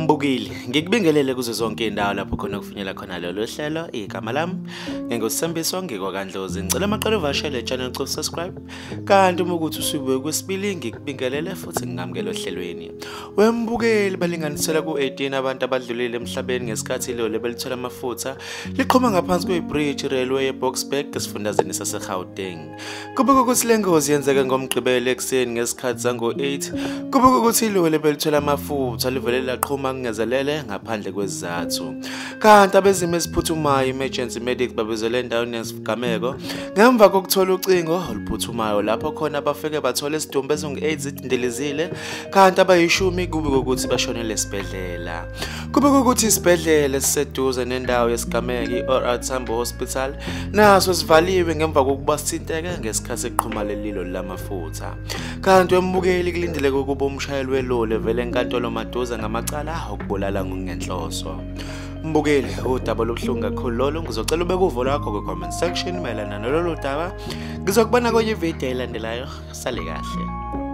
Mbukeli, ngikubingelele kuzo zonke indawo lapho khona kufinyela khona lolu hlelo. Igama lami nginguSembiso, ngikwaKaNdlozi. Ngicela amaqala uvashele channel ucofa subscribe, kanti uma ukuthi usubuye kwesibili ngikubingelele futhi ngingamukela ohlelweni. Wembukeli, balinganisela ku-18 abantu abadlulile emhlabeni ngesikhathi iloli belithola amafutha liqhuma ngaphansi kwe-bridge railway eBoksburg esifundazweni saseGauteng. Kubikwa ukuthi le ngozi yenzeke ngoMgqibelo ekuseni ngesikhathi zango-8. Kubikwa ukuthi iloli belithola amafutha livele laqhuma kungezelele ngaphandle kwesizathu. Kanti abezimo eziphuthumayo emergency medics babizelwe endaweni yesigameko ngemva kokuthola ucingo oluphuthumayo lapho khona bafike bathola isidumbu ezingu-8 zidindilizile, kanti abayishumi kubikwa ukuthi bashonele esibhedlela. Kubikwa ukuthi isibhedlela esiseduze nendawo yesigameko i-OR Tambo Hospital naso sivaliwe ngemva kokuba sithinteke ngesikhathi eqhuma leli loli lamafutha. Kanti wembukeli, kulindeleke ukuba umshayeli weloli evele enkantolo maduze ngamacala okubulala ngokungenhloso. Mbukeli, udaba olubuhlungu kakhulu lolu. Ngizocela ubeke uvo lwakho kwi-comment section mayelana nalolu daba. Ngizokubona kwenye ividiyo elandelayo. Sale kahle.